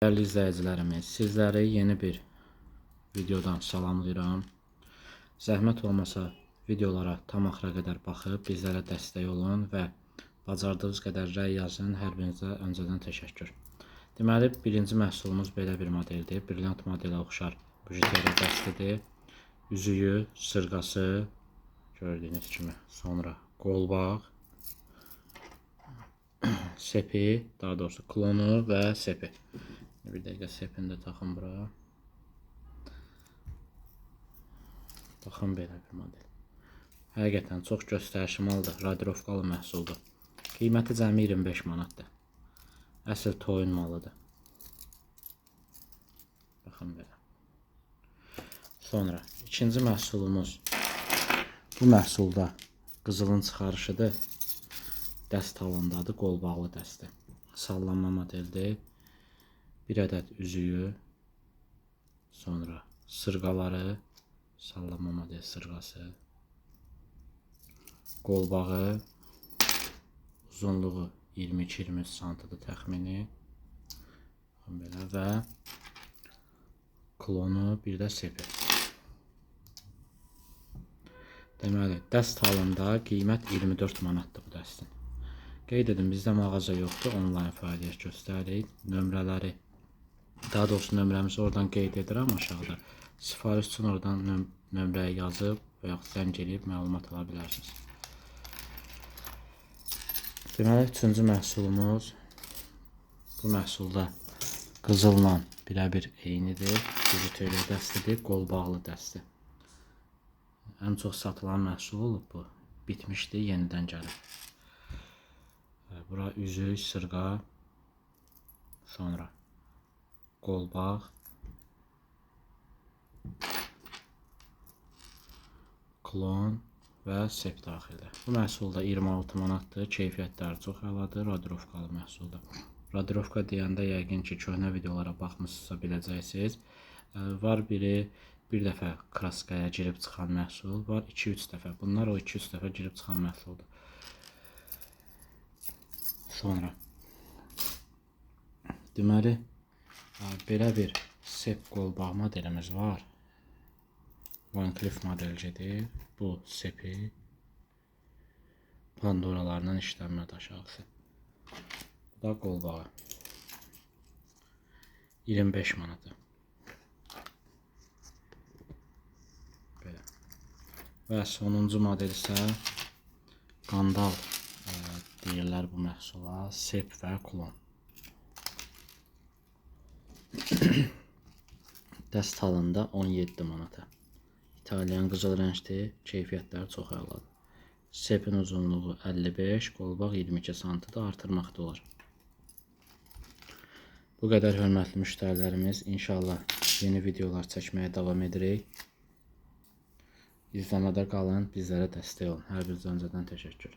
Dəyərli izləyicilərimiz, sizləri yeni bir videodan salamlayıram. Zəhmət olmasa videolara tam axıra qədər baxıb bizlərə dəstək olun və bacardığınız qədər rəy yazın. Hər birinizə öncədən təşəkkür. Deməli, birinci məhsulumuz belə bir modeldir. Brilliant modelə oxşar bijuteriya dəstidir. Üzüyü, sırğası gördüyünüz kimi, sonra qolbaq, sepi, daha doğrusu klonu və sepi. Bir dəqiqə sepini də taxım bura. Baxın belə bir model. Həqiqətən çox göstərişli maldır, radirovkalı məhsuldur. Qiyməti cəmi 25 manatdır. Əsl toyun malıdır. Baxın belə. Sonra ikinci məhsulumuz bu məhsulda qızılın çıxarışıdır. Dəst halındadır, qolbaqlı dəsti. Sallanma modeldir. Bir ədəd üzüyü, sonra sırğaları, sallanma model sırğası, qolbağı, uzunluğu 22-23 santıdır təxmini. Baxın belə və klonu, bir də sepi. Deməli, dəst halında qiymət 24 manatdır bu dəstin. Qeyd edim, bizdə mağaza yoxdur, onlayn fəaliyyət göstəririk. Nömrələri, daha doğrusu nömrəmizi oradan qeyd edirəm aşağıda. Sifariş üçün oradan nömrəyə yazıb və yaxud zəng eləyib məlumat ala bilərsiniz. Deməli, üçüncü məhsulumuz bu məhsulda qızılla birebir eynidir. Bijuteriya dəstidir, qolbaqlı dəsti. Ən çox satılan məhsul olub bu. Bitmişdi, yenidən gəlib. Bura üzük, sırğa, sonra qolbaq, klon və sep daxildir. Bu məhsul da 26 manatdır. Keyfiyyətləri çox əladır. Radirovkalı məhsuldur. Radirovka deyəndə yəqin ki, köhnə videolara baxmısınızsa biləcəksiniz. Var biri bir dəfə kraskaya girib çıxan məhsul, var 2-3 dəfə. Bunlar o 2-3 dəfə girib çıxan məhsuldur. Sonra deməli, belə bir sep qolbaq modelimiz var. Van Cleef model gedir. Bu sepi pandoralarından işlənmədi aşağısı. Bu da qolbağı. 25 manata. Belə. Və sonuncu model isə qandal deyirlər bu məhsula. Sep və klon. Dəst halında 17 manata. İtalyan qızıl rəngdir, keyfiyyətləri çox əladır. Sepin uzunluğu 55, qolbaq 22 santıdır, artırmaq da olar. Bu qədər hörmətli müştərilərimiz. İnşallah yeni videolar çəkməyə davam edirik. İzləmədə qalın, bizlərə dəstək olun. Hər birinizə öncədən təşəkkür.